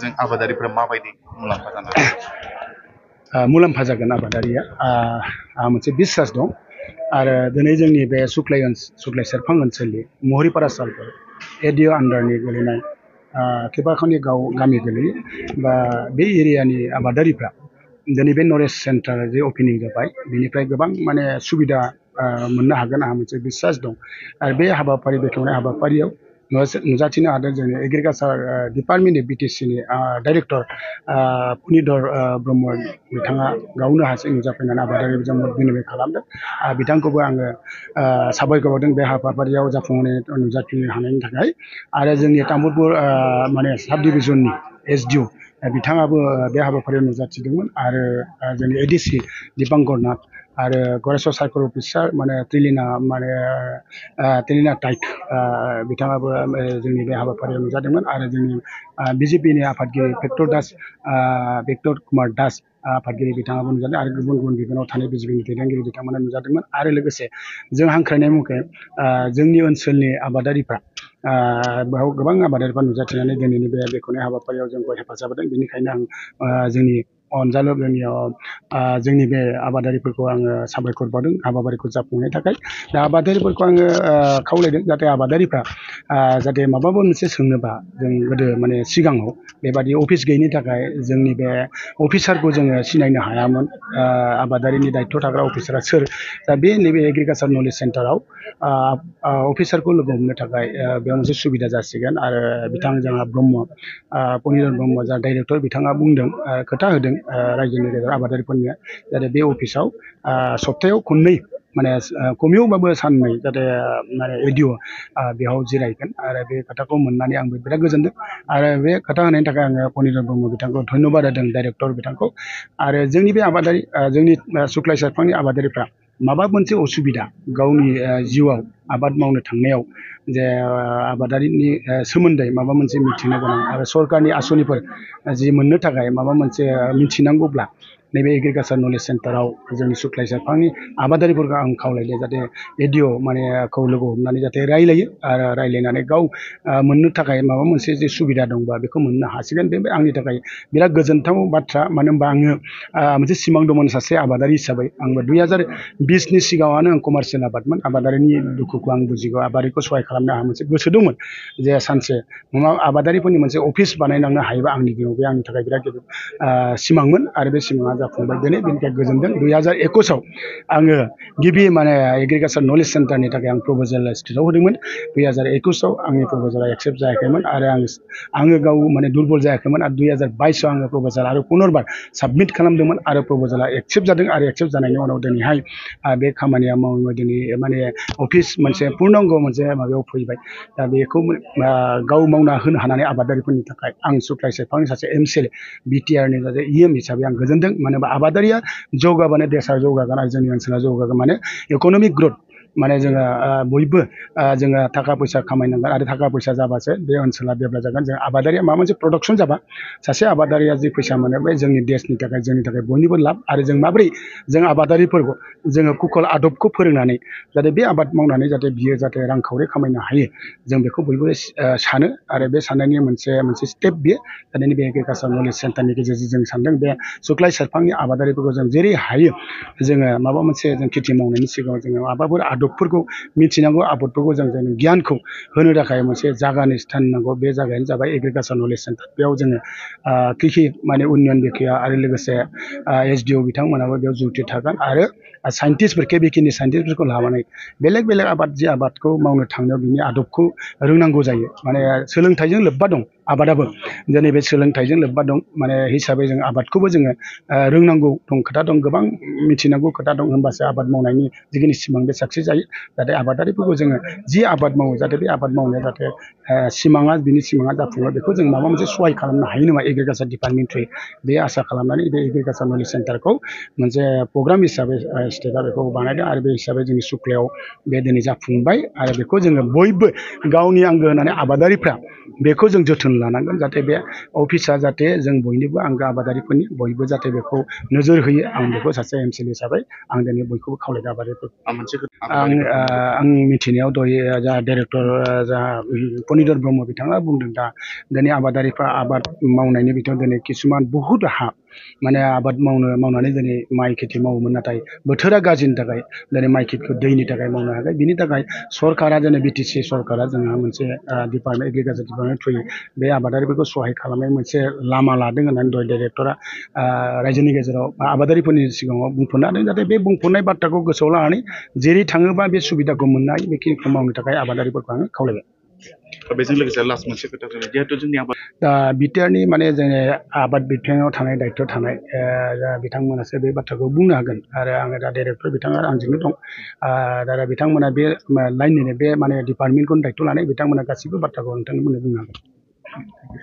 जों आबादारिफोरा माबायदि मुलाम्फा जानो हायो? मुलाम्फा जागोन आबादारिया मोनसे बिश्वास दं आरो दिनै जोंनि बे सुक्लाय सेरफां ओनसोलनि महरिपारा सालफोर एडिअ आन्डारनि गोलैनाय केबाखानि गामि गोलैयो बा बे एरियानि आबादारिफ्रा दिनै बे नलेज सेन्टार जे अपेनिं जाबाय बेनिफ्राय गोबां माने सुबिदा मोननो हागोन आंहा मोनसे बिश्वास दं आरो बे हाबाफारि बेखेवनाय हाबाफारियाव नुजाथिनो हादों जोंनि एग्रिकालचार डिपार्टमेन्टनि बिटिसिनि डाइरेक्टर पुनिधर ब्रह्म बिथाङा गावनो हारसिं नुजाफैनानै आबादारिजों मत बिनिमय खालामदों बिथांखौबो आङो साबायखर बावदों बे हाबाफारियाव जाफुंहोनो नुजाथिनो हानायनि थाखाय आरो जोंनि तामुलपुर माने साब डिभिजननि एसडिअ बिथाङाबो बे हाबाफारियाव नुजाथिदोंमोन आरो जोंनि एडिसि दीपांकर नाथ आरो गरेस्वर सार्कल अफिसार माने त्रिलिना टाइट बिथाङाबो जोंनि बे हाबाफारियाव नुजादोंमोन आरो जोंनि बिजेपिनि आफादगिरि भेक्टर कुमार दास आफादगिरि बिथाङाबो नुजादों आरो गुबुन गुबुन बिबानाव थानाय बिजेपिनि दैदेनगिरि बिथांमोना नुजादोंमोन आरो लोगोसे जों हांख्रायनाय मथे जोंनि ओनसोलनि आबादारिफ्रा बेयाव गोबां आबादारिफ्रा नुजाथिनानै दिनैनि बे बेखेवनाय हाबाफारियाव जोंखौ हेफाजाब होदों बेनिखायनो आं जोंनि अनजालु जोंनि बे आबादारिफोरखौ आङो साबायखर बावदों हाबाफारिखौ जाफुंनायनि थाखाय दा आबादारिफोरखौ आङो खावलायदों जाहाथे आबादारिफ्रा जाहाथे माबाबो मोनसे सोंनोबा जों गोदो माने सिगाङाव बेबादि अफिस गैयिनि थाखाय जोंनि बे अफिसारखौ जोङो सिनायनो हायामोन आबादारिनि दायित्व थाग्रा अफिसारा सोर दा बे नैबे एग्रिकालचार नलेज सेन्टाराव अफिसारखौ लोगो हमनो थाखाय बेयाव मोनसे सुबिदा जासिगोन आरो बिथां जोंहा ब्रह्म पुनिधर ब्रह्म जा डाइरेक्टर बिथाङा बुंदों खोथा होदों रायजोनि गेजेराव आबादारिफोरनि जाहाथे बे अफिसाव सप्तायाव खननै माने खमैबाबो साननै जाहाथे माने एडिअ बेयाव जिरायगोन आरो बे खोथाखौ मोननानै आंबो बिराद गोजोनदों आरो बे खोथा होनायनि थाखाय आङो पुनिधर ब्रह्म बिथांखौ धन्यबाद होदों डाइरेक्टर बिथांखौ आरो जोंनि बे आबादारि जोंनि सुक्लाय सेरफांनि आबादारिफ्रा माबा मोनसे असुबिदा गावनि जिउआव आबाद मावनो थांनायाव जे आबादारिनि सोमोन्दै माबा मोनसे मिथिनो गोनां आरो सरकारनि आसनिफोर जि मोननो थाखाय माबा मोनसे मिथिनांगौब्ला नैबे एग्रिकालचार नलेज सेन्टाराव जोंनि सुक्लाय सेरफांनि आबादारिफोरखौ आं खावलायदों जाहाथे एडिअ माने खौ लोगो हमनानै जाहाथे रायलायो आरो रायलायनानै गाव मोननो थाखाय माबा मोनसे जे सुबिदा दंबा बेखौ मोननो हासिगोन बे आंनि थाखाय बिराद गोजोनथाव बाथ्रा मानो होनबा आङो मोनसे सिमां दंमोन सासे आबादारि हिसाबै आंबो 2020नि सिगाङावनो आं कमार्सियेल आबादमोन आबादारिनि दुखुखौ आं बुजिगौ आबादारिखौ सहाय खालामनो आंहा मोनसे गोसो दंमोन जे सानसे आबादारिफोरनि मोनसे अफिस बानायलांनो हायोबा आंनि दिनाव बे आंनि थाखाय बिराद सिमांमोन आरो बे सिमाङा जाफुंबाय दिनै बेनिखाय गोजोनदों 2021आव आङो गिबि माने एग्रिकालचार नलेज सेन्टारनि थाखाय आं प्रप'जेल स्टेटआव होदोंमोन 2021आव आंनि प्रप'जेला एक्सेप्ट जायाखैमोन आरो आङो गाव माने दुरबल जायाखैमोन आरो 2022आव आङो प्रप'जेल आरो पुनरबार साबमिट खालामदोंमोन आरो प्रप'जेला एक्सेप्ट जादों आरो एक्सेप्ट जानायनि उनाव दिनैहाय बे खामानिया मावनो दिनै माने अफिस मोनसे पुर्नांग मोनसे माबायाव फैबाय दा बेखौ गाव मावना होनो हानानै आबादारिफोरनि थाखाय आं सुक्लाय सेरफांनि सासे MCLA BTRनि सासे EM हिसाबै आं गोजोनदों मानो होनबा आबादारिया जौगाबानो देशआ जौगागोन आरो जोंनि ओनसोला जौगागोन माने इक'नमिक ग्रथ माने जोङो बयबो जोङो थाखा फैसा खामायनांगोन आरो थाखा फैसा जाबासो बे ओनसोला डेभेलप जागोन जों आबादारिया माबा मोनसे प्रडाक्सन जाबा सासे आबादारिया जि फैसा मोनो बे जोंनि देशनि थाखाय जोंनि थाखाय बयनिबो लाब आरो जों माबोरै जों आबादारिफोरखौ जोङो कुशल आदबखौ फोरोंनानै जाहाथे बे आबाद मावनानै जाहाथे बियो जाहाथे रांखावरि खामायनो हायो जों बेखौ बयबो सानो आरो बे साननायनि मोनसे स्टेप बियो दिनैनि बे एग्रिकालचार नलेज सेन्टारनि गेजेरजों जों सानदों बे सुक्लाय सेरफांनि आबादारिफोरखौ जों जेरै हायो जोङो माबा मोनसे जों खेथि मावनायनि सिगाङाव जोङो माबाफोर आदबफोरखौ मिथिनांगौ आदबफोरखौ जों गियानखौ होनो थाखाय मोनसे जायगानि स्थान नांगौ बे जायगायानो जाबाय एग्रिकालचार नलेज सेन्टार बेयाव जोङो कृषि माने उन्नयन बिखाया आरो लोगोसे SDO बिथांमोनाबो बेयाव जुटि थागोन आरो साइन्टिस्टफोर KVKनि साइन्टिस्टफोरखौ लानानै बेलेग बेलेग आबादखौ मावनो थांनायाव बिनि आदबखौ रोंनांगौ जायो माने सोलोंथाइजों लोब्बा दं आबादाबो दिनै बे सोलोंथाइजों लोब्बा दं माने हिसाबै जों आबादखौबो जोङो रोंनांगौ दं खोथा दं गोबां मिथिनांगौ खोथा दं होनबासो आबाद मावनायनि जिखिनि सिमां बे साक्सेस जायो जाहाथे आबादारिफोरखौ जोङो जि आबाद मावो जाहाथे बे आबाद मावनाया जाहाथे बिनि सिमाङा जाफुङो बेखौ जों माबा मोनसे सहाय खालामनो हायो नामा एग्रिकालचार डिपार्टमेन्ट थ्रुयै बे आसा खालामनानै बे एग्रिकालचार नलेज सेन्टारखौ मोनसे प्रग्राम हिसाबै स्टेटआ बेखौ बानायदों आरो बे हिसाबै जोंनि सुक्लायाव बे दिनै जाफुंबाय आरो बेखौ जोङो बयबो गावनि आंगो होननानै आबादारिफ्रा बेखौ जों जोथोन जोथोन लानांगोन जाहाथे बे अफिसा जाहाथे जों बयनिबो आंगो आबादारिफोरनि बयबो जाहाथे बेखौ नोजोर होयो आं बेखौ सासे एमसिएल हिसाबै आं दिनै बयखौबो खावलायदों आबादारिफोरखौ मोनसे आं मिथिनायाव दहाय जा डाइरेक्टर जा फनिधर ब्रह्म बिथाङा बुंदों दा दिनै आबादारिफ्रा आबाद मावनायनि बिथिङाव दिनै किसुमान बहुद हा माने आबाद मावनानै दिनै माइ खेथि मावोमोन नाथाय बोथोरा गाज्रिनि थाखाय दिनै माइ खेथिखौ दैनि थाखाय मावनो हायाखै बिनि थाखाय सरकारा दिनै बिटिसि सरकारा जोंहा मोनसे डिपार्टमेन्ट एग्रिकालचार डिपार्टमेन्ट थ्रुयै बे आबादारिफोरखौ सहाय खालामनाय मोनसे लामा लादों होननानै दहाय डाइरेक्टरा रायजोनि गेजेराव आबादारिफोरनि सिगाङाव बुंफोरनो हादों जाहाथे बे बुंफोरनाय बाथ्राखौ गोसोआव लानानै जेरै थाङोबा बे सुबिदाखौ मोननो हायो बेखिनिखौ मावनो थाखाय आबादारिफोरखौ आङो खावलायबाय बेजों लोगोसे लास्ट मोनसे खोथा जिहेथु जोंनि आबाद दा बिटिआरनि माने जोंनि आबाद बिथिङाव थानाय दायित्व थानाय बिथांमोनासो बे बाथ्राखौ बुंनो हागोन आरो आङो दा डाइरेक्टर बिथाङा आंजोंनो दं दा बिथांमोना बे लाइननिनो बे माने डिपार्टमेन्टखौनो दायित्व लानाय बिथांमोना गासिबो बाथ्राखौ नोंथांमोननो बुंनो हागोन